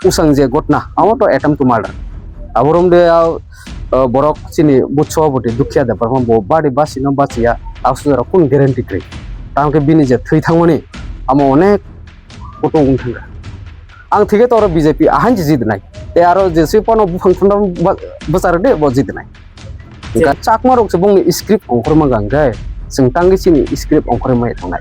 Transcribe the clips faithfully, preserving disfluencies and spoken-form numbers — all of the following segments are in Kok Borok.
usang je gotna, amo to attempt to murder. Aborom de, ah, ah, borok chini butso boti dukhiya de, borok bo bari basi no basiya, aswk jora kun guarantee kri. Tamo khe bini je thwi thangmani, amo onek kutung wng thangkha. Ang thike to oro B J P ahan je jidinai. Te aro je se pono buphang thunda ba-, bwchar de bo jidinai. Hwnkhe Chakma rok se bongni script ongkhorma gang khe, chwng tangwi chini script ongkhorwi mai tongnai.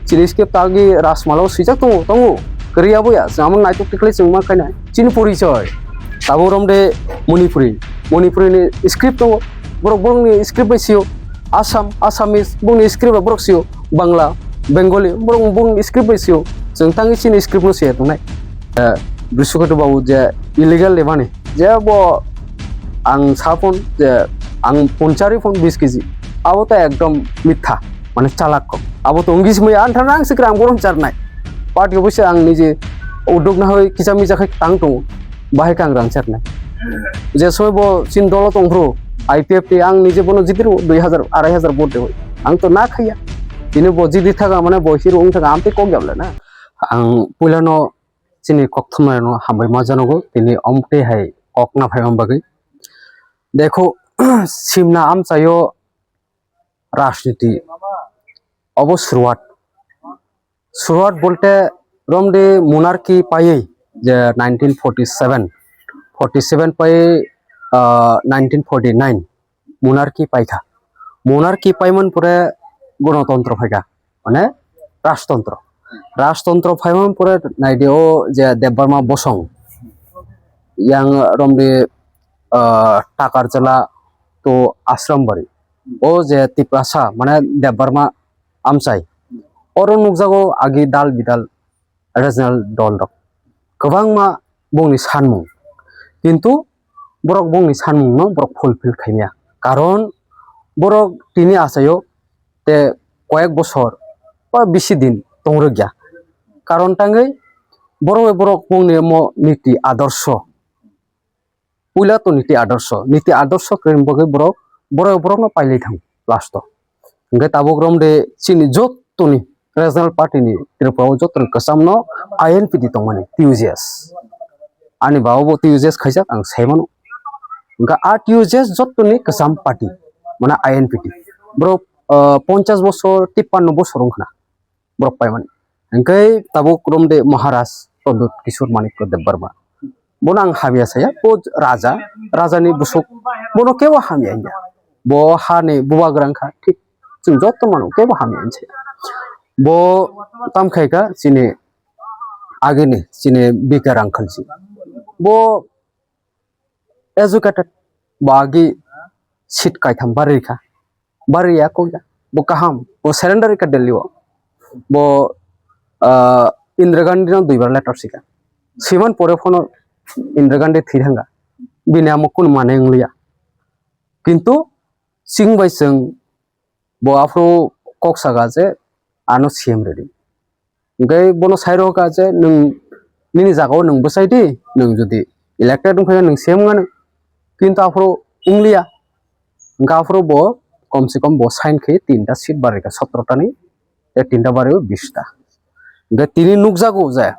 Chini script tangwi Rajmala o swijak tongo, tongo. Kwrwi aboya, chwng amo naitok tikhlai chwng ma khainai. Chini porichoi. Tabuk rom de Manipuri. Manipuri ni script tongo. Borok borokni script bai sio. Assam, Assamese, bongni script bai borok sio. Bangla, Bengali, borok bongni script bai sio. Chwng tangwi chini script no se tongnai. Eh, Brisukhetu babu je illegal lemani. Je bo ang sapon je ang ponchari phone bis kg. Abo to ekdom mitha, mane chalak kok. Abo to ongis mui an thana ang sikra ang borom charnai. Party office ang nije uduk na hoi kicha micha khai tang tongo. Bahai kang rang charnai. Je soi bo chin dolo tongphru I P F T ang nije bono jitiru dui hajar, arai hajar vote de hoi. Ang to na khaiya. Tini bo jidi thaga mane bo hero ong thaga amte kok yabla na. Ang puila no chini kokthumnairokno hambai ma janogo, tini omtwi hai kok na phaima bagwi. Dekho, simna amchaio rajniti obo suruat. Suruat bolte romde monarchy paiwi je nineteen forty seven, forty seven pai, ah, nineteen forty nine. Monarchy paikha. Monarchy paiman pore gonotontro phaikha, mane rajtontro. Rajtontro phaiman pore naidi o je Debbarma bosong yang romdi, ah, Takarjala to Ashrambari. O je Tiprasa, mane Debbarma amchai. Oro nukjago agi dal bidal regional dol rok kwbangma bongni sanmung, kintu borok bongni sanmung no borok fulfill khaimya, karon borok tini achaio te koyek bosor ba bisi din tongrwkya, karon tangwi borok bai borok bongni omo niti adorsho. Puila to niti adorsho, niti adorsho kwrwini bagwi borok, borok, borokno pailai thango last o. Hwnkhe tabuk romde chini jottoni regional party ni Tripura o jottoni kwcham no I N P T tongmani T U J S. Ani baba bo T U J S khaijak ang sai mano. Hwnkhe a T U J S jottoni kwcham party, mane I N P T. Borok, ah, ponchash bosor, tippanno bosor wngkhana. Borok paimani. Hwnkhe tabuk romde Maharaj Pradyut Kishore Manikya Debbarma. Bono ang hamya saya, bo raja, rajani bwswk, bono kebo hamya wngya. Bo hani bubagra wngkha, thik chwng joto mano, kebo hamya wngya saya. Bo tam khaikha chini agini, chini B K Rangkhalji. Bo educated, bo agi seat kaitham barwi kha, barwi ya kokya, bo kaham, bo surrender kha Delhi o, bo, ah, Indira Gandhi no duibar letter sikha, siman pore phono Indira Gandhi thwi thangkha, bini amo kunu mane wngliya, kintu chwng bai chwng bo aphuru kok saka je ano C M rwdi. Hwnkhe bono sai rwkha je nwng nini jagao nwng bwsai di, nwng jodi elected wngkha khe nwng C M wngya nwng. Kintu aphuru wngliya. Hwnkhe aphuru bo kom se kom bo sign khe tinta seat barikha sotro tani, tei tinta bario bish ta. Hwnkhe tini nukjago je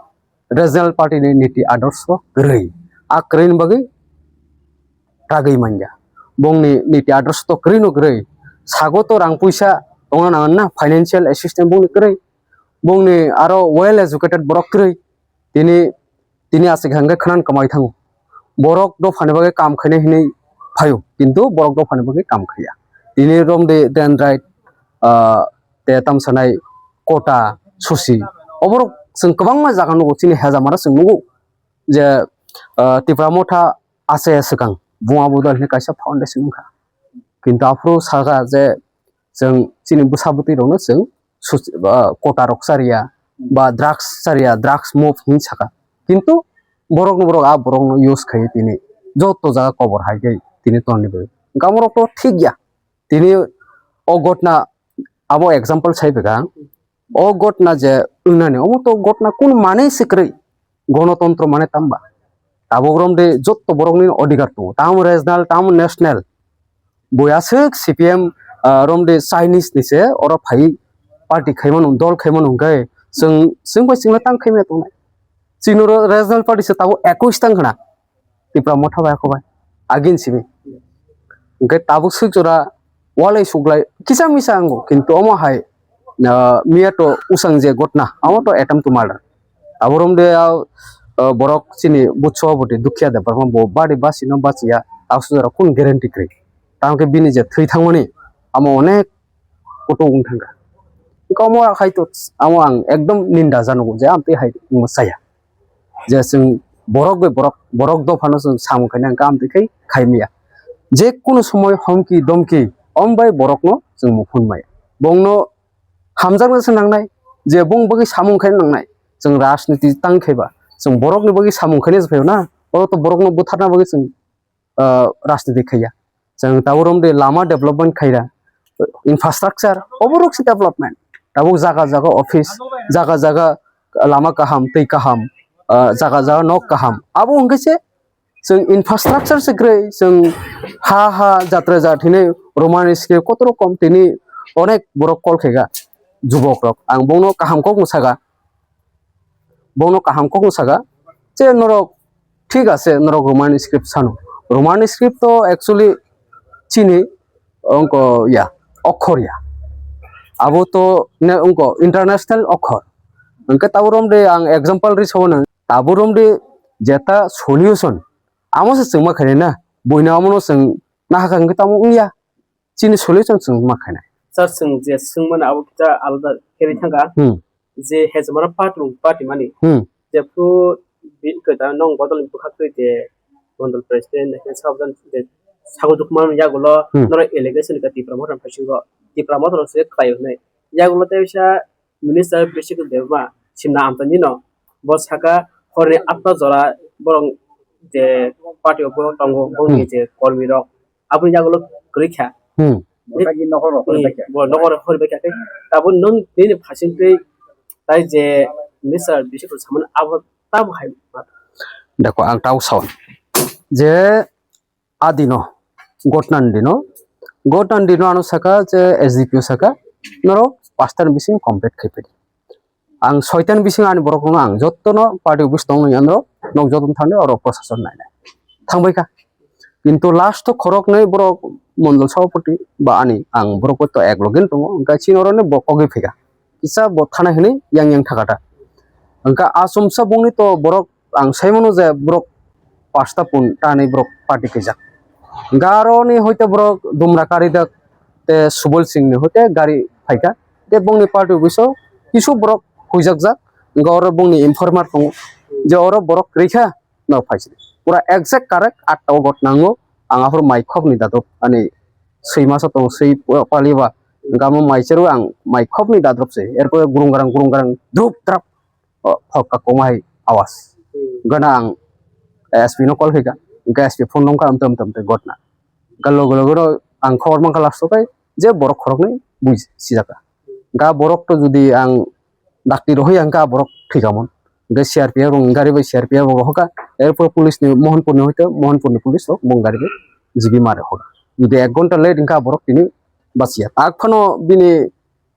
regional party ni niti adorsho kwrwi. A kwrwini bagwi ragwi manya. Bongni niti adorsho to kwrwi no kwrwi. Sago to rang puisa tongna nangan na, financial assistance bongni kwrwi. Bongni aro well educated borok kwrwi. Tini, tini aswk hwnkhe khwnang kwmai thango. Borok dophani bagwi kam khainai hinwi phaio, kintu borok dophani bagwi kam khaiya. Tini romde dendrite, ah, te tamsanai kota, susi. Oborok chwng kwbangma jaga nugo, chini hejamano chwng nugo. Je, ah, Tipra Motha achaia swkang buma bodol hinwi kaisa foundation wngkha. Kintu aphuru sakha je chwng chini bwsa bwtwi rokno chwng such-, ah, kota rok chariya ba drugs chariya, drugs muft hinwi sakha. Kintu borokno borok a borokno use khaiwi tini joto jaga kobor hai khe tini tongni bagwi. Hwnkhe amorok to thik ya. Tini o gotna abo example sai bwkha. O gotna je wngnani, omo to gotna kunu manwi se kwrwi. Gonotontro mane tamba? Tabuk romde jotto borokni odhikar tongo. Tamo regional, tamo national. Bui aswk C P M, ah, romde Chinese ni se oro phai party khaimano, dol khaimano hwnkhe chwng, chwng bai chwngno tang khaimaya tongnai. Chini oro regional party se tabuk ekwis tang khna. Tipra Motha bai ako bai. Agin simi. Hwnkhe tabuk swijora walai suklai kisa misa ango, kintu omo hai, ah, miya to usang je gotna, amo to attempt to murder. Aborom de, ah, ah, borok chini butso budi Dukhiya Debbarma bo bari basino bachiya, aswk jora kun guarantee kwrwi. Tamo khe bini je thwi thangmani, amo onek kutung wng thangkha. Hwnkhe omo hai to, amo ang ekdom ninda janogo je amtwi hai wngma chaya. Je chwng borok bai borok, borok dophano chwng samung khaina hwnkhe amtwi khai khai maya. Je kunu somoy homki domki om bai borokno chwng muphun maya. Bongno hamjakna se nangnai, je bong bagwi samung khaina nangnai. Chwng rajniti tang khaiba, chwng borokni bagwi samung khaina se phaio na, oro to borokno butharna bagwi chwng, ah, rajniti khaiya. Chwng tabuk romde lama development khaira, infrastructure, oborok se development. Tabuk jaga jaga office, jaga jaga lama kaham, twi kaham, ah, jaga jaga nok kaham. Abo hwnkhe se chwng infrastructure se kwrwi, chwng ha ha jatra jat hinwi Roman script kotoro kom tini onek borok call khaika jubok rok. Ang bongno kaham kok mwsaka, bongno kaham kok mwsaka je norok thik ase, norok Roman script sano. Roman script to actually chini ongko ya, okhor ya. Abo to ne ongko international okhor. Hwnkhe tabuk romde ang example ri sono. Tabuk romde jeta solution. Amo se chwngma khainai na. Buino amono chwng nahakha hwnkhe tamo wngya. Chini solution chwngma khainai. Sir, chwng je swngmani abo kisa alada khe ri thangkha. Hmm. Je hezmara party, party mani. Hmm. Jephru bi-, kwtal nong bodol bwkhak twi je mondol president, national sabdan je sago dukman yagulo Hmm. Norok allegation ka Tipra Motha phaisingo. Tipra Motha se khlai hwnwi. Yagulo tei bisa Minister Bishik Debbarma simna amtani no bo saka horni atta jora borok je party o borok tongo bongni Hmm. Je kormi rok aboni yagulo kwrwi kha. Hmm. Bo nogo rok hori bai kha khe tabuk nwng nini phasing twi tai je Minister Bishik samani abo tamo hai ma. Dako ang tau sawan je adino gotnan dino gotnan dino ano saka je S D P O saka norok pastor bising complete khai pedi. Ang soitan bising ani borok no ang jottono party office tong nai andro nok jotto thangni oro procession nai nai thangbai kha. Kintu last o khorok nai borok mondol sabapati ba ani ang borok to ek loge tongo hwnkhe chini oro ni bo kogwi phaikha kisa bo thana hinwi yang yang thakata hwnkhe asomsa bongni to borok ang saimano je borok pasta pun tanwi borok party khaijak. Hwnkhe aro ni hoite borok Dumra Karidak te Subol Singh ni hoite gari phaikha. Te bongni party office o kisu borok huijakjak. Hwnkhe oro bongni informer tongo je oro borok kwrwi kha no phaisidi. Pura exact correct atta o ghotna wngo. Ang aphuru mai khokni dadok ani swi masa tongo swi paliba. Hwnkhe amo mai cherwi ang mai khokni dadrop se. Erpore gurung garang gurung garang drup drap o, hokka koma hai awas. Gana ang S P no call khaika, hwnkhe S P phone nongkha amte amte amte gotna. Ga loge loge no ang khobor mankha last o kai je borok khoroknwi bui sijaka. Ga borok to jodi ang dakti rohoi ang ga borok thikamon. Hwnkhe C R P F rok gari bai C R P F rok hoka, erpor police ni Mohanpur ni hoite Mohanpur ni police rok bong gari bai jibi mare hoka. Jodi ek ghonta late wngkha borok tini basiya. Tak phano bini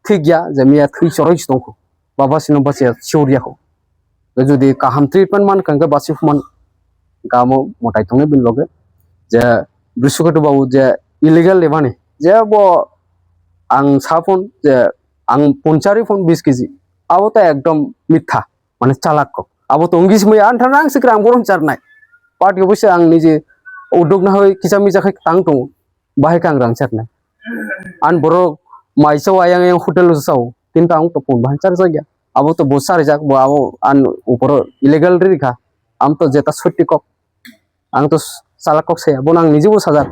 thik ya je miya thwi choroi se tongkho. Baba sino bachaya siwr yakho. Jodi kaham treatment man kangkhe basi phuman gamo motai tongnai bini loge. Je Brispotibari babu je illegal lemani je bo ang saphon je ang punchari phon bis kg. Abo to ekdom mitha mane chalak kok. Abo to wngwi se maya anthana ang sikra ang borom charnai. Party office ang nije uduk na hoi kicha micha khai tang tongo. Bahai kang rang chaknai. An borok maisa ayang ayang hotel o sao. Kintu ang to pun bahai char jagya. Abo to bo char jak bo abo an uporo illegal ri kha. Am to jeta sotti kok. Ang to chalak kok saya. Bo nang nijibo sajak.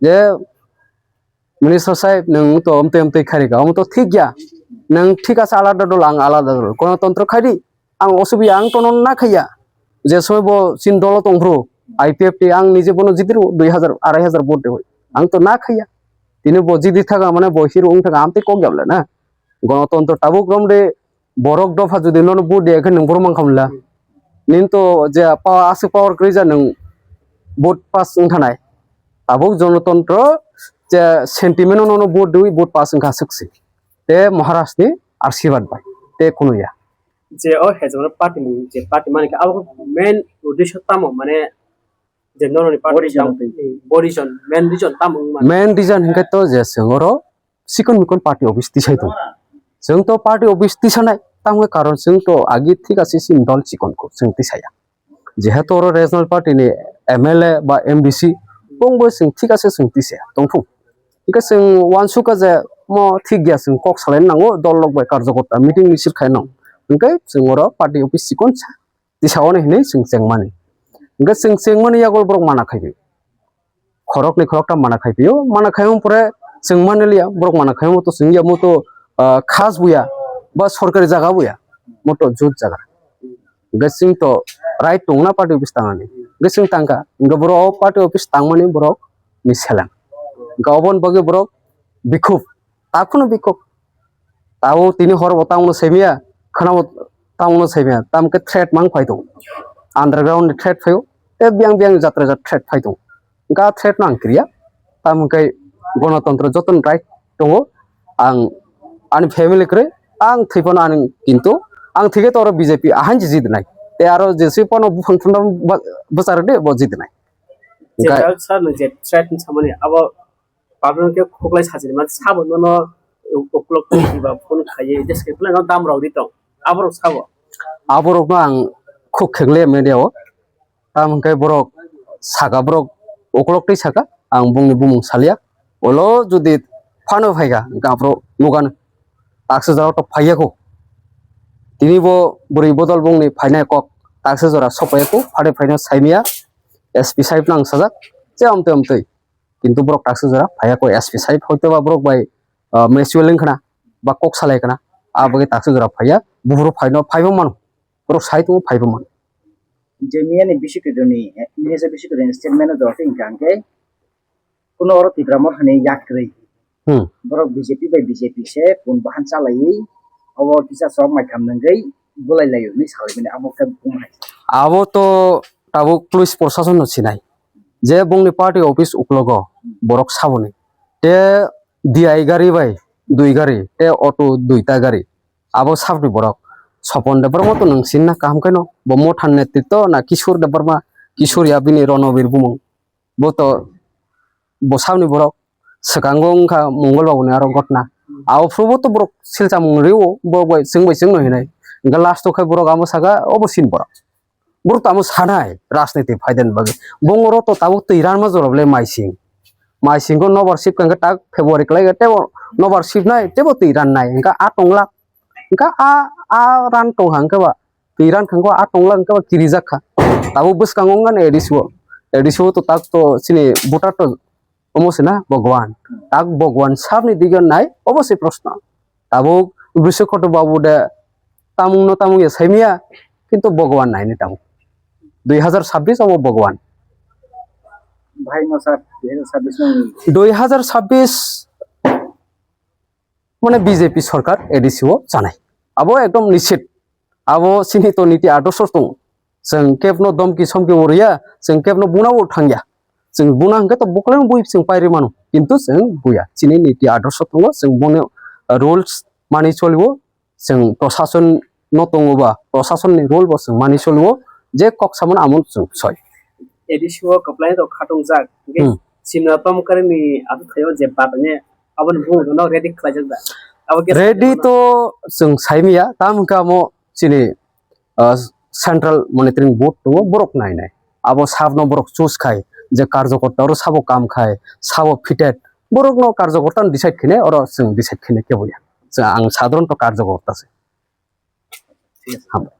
Je minister sahib nang to amte amte khari ka. Am to thik ya. Nang thik asa alada dol ang alada dol. Kono tontro khadi. Ang osubi ang tono na khaiya. Je somoy bo chin dolo tongphru, I P F T ang nije bono jidiro dui hajar, arai hajar vote dewi. Ang to na khaiya. Tini bo jidi thaga mane bo hero wng thaga amtwi kok yabla na. Gonotontro tabuk romde borok dopha jodi nono vote de khe nwng borok mankhamla. Nin to je power aswk power kwrwi ja nwng vote pass wng thanai. Tabuk jonotontro je sentiment no nono vote dewi vote pass wngkha swksi. Te Maharaj ni arshibad bai. Te kunuya. Je o hejwk party ni je party mani khe abo main uddesho tamo mane je noroni party Bo reason tamo twi. Bo reason main reason tamo wngmani. Main reason hinkhe to je chwng oro chikon mikon party office tisai tongo. Chwng to party office tisanai tamo karon chwng to agi thik ase chini dol chikon ko chwng tisaya. Jehetu oro regional party ni M L A ba M D C bongbo chwng thik ase chwng tisaya tongthung. Hinkhe chwng uansukha je mo thik ya chwng kok salai nango dol rok bai karjakorta meeting misil khai nang. Hinkhe chwng oro party office chikon sa tisa ono hinwi chwng chengmani. Hinkhe chwng chengmani yago borok mana khai phi. Khoroknwi khoroktham mana khai phio, mana khai wng pore chwng mani liya, borok mana khai wng to chwng ya mo to, ah, khas buya, ba sorkari jaga buya, mo to jut jaga. Hinkhe chwng to right tongna party office tangani. Hinkhe chwng tangkha, hinkhe borok o party office tangmani borok ni seleng. Hinkhe oboni bagwi borok bikhuk, takhwno bikhuk. Tabo tini hor bo tamo semiya, khana bo tamo semiya, tam khe threat mang phai tongo. Underground ni threat phaio, tei biyang biyang jatra jat threat phai tongo. Ga threat no ang kriya, tam khe gonotontro jotono right tongo. Ang ani family kwrwi, ang thwi phano ani kintu, ang thwi khe to oro B J P ahan jidinai. Tei aro jesi phano buphang thumna bwchar de bo jidinai. Jeta sir no je threat ni samani abo Public khe khuklai sajini man sabo nono uklok twi ba phone khaiye jeske plan no dam rok ri tong aborok sabo. Aborok no ang khuk khengle media o. Tamo hwnkhe borok saka borok uklok twi saka ang bongni bumung salia. Olo jodi phano phaikha hwnkhe aborok nukha no taksa jora to phaiya kho. Tini bo bwrwi bodol bongni phainai kok taksa jora sopaiya kho phade phaino saimaya S P sahib no ang sajak je amtwi amtwi. Kintu borok taksa jora phaiya koi S P sahib hoito ba borok bai, ah, mutual wng khna ba kok salai khna. Aboni taksa jora phaiya buphuru phaino phaibo mano. Borok sai tongo phaibo mano. Je miyani bisi kwdwini, eh, miyasa bisi kwdwini statement o jora tei hwnkha hwnkhe kuno oro Tipra Motha ni yak kwrwi. Hmm. Borok B J P bai B J P se pun bahan chalaiwi obo kisa sok mai kham nangwi bulai laio hinwi salai mani abo khe buma hai. Abo to tabuk police prosason no sinai. Je bongni party office uklogo borok saboni. Te D I gari bai dui gari, te auto duita gari. Abo sabni borok. Sopon Debbarma to nwng sinna kaham khe no. Bo Motha ni netrito na Kishore Debbarma, Kishore ya bini Ronobir bumung. Bo to bo sabni borok. Swkango wngkha Mongol Babu ni aro gotna. Abo phuru bo to borok silchamung rio, borok bai chwng bai chwng no hinai. Hwnkhe last o khe borok amo saka, obo sin borok. Borok tamo sanai rajniti phaidani bagwi. Bongoro to tabuk twi ranma jora le maising. Maising ko nobar sip kangkhe tak February kwlai tebo nobar sip nai tebo twi ran nai. Hwnkhe a tongla. Hwnkhe a, a ran tong hwnkhe ba twi ran kangkhe a tongla hwnkhe ba kirijak kha. Tabuk bwskango wngkha A D C o. A D C o to tak to chini voter to Omo se na Bhagwan. Tak Bhagwan sabni dige nai, obo se proshno. Tabuk Brishakoto babu de tamung no tamung ya saimia, kintu Bhagwan nai ni tabuk. Dui hazar sabbish obo Bhagwan. Bhai no sir, dui hazar sabbish no. Dui hazar sabbish mane B J P sorkar A D C o chanai. Abo ekdom nischit. Abo chini to niti adorsho tongo. Chwng kebno domki somki bo rwya, chwng kebno buna bo thangya. Chwng buna hwnkhe to buklai bui chwng pairi mano. Kintu chwng buya. Chini niti adorsho tongo, chwng boni rules mani cholio, chwng prosason no tongo ba, prosason ni rule bo chwng mani cholio, je kok samano amo chwng soi. A D C o kwplai rok khatungjak. Hwnkhe Hmm. Simna Tomkar ni athai o je batani aboni bumung no ready khlaijak da. Abo khe Ready to chwng saimia, tam hwnkhe amo chini, ah, Central Monitoring Board tongo, borok nai nai. Abo sabno borok choose khai, je karjokorta oro sabo kam khai, sabo fitted, borokno karjokorta no decide khene, oro chwng decide khene kebo ya. Chwng ang sadharanto karjokorta se. Hambai.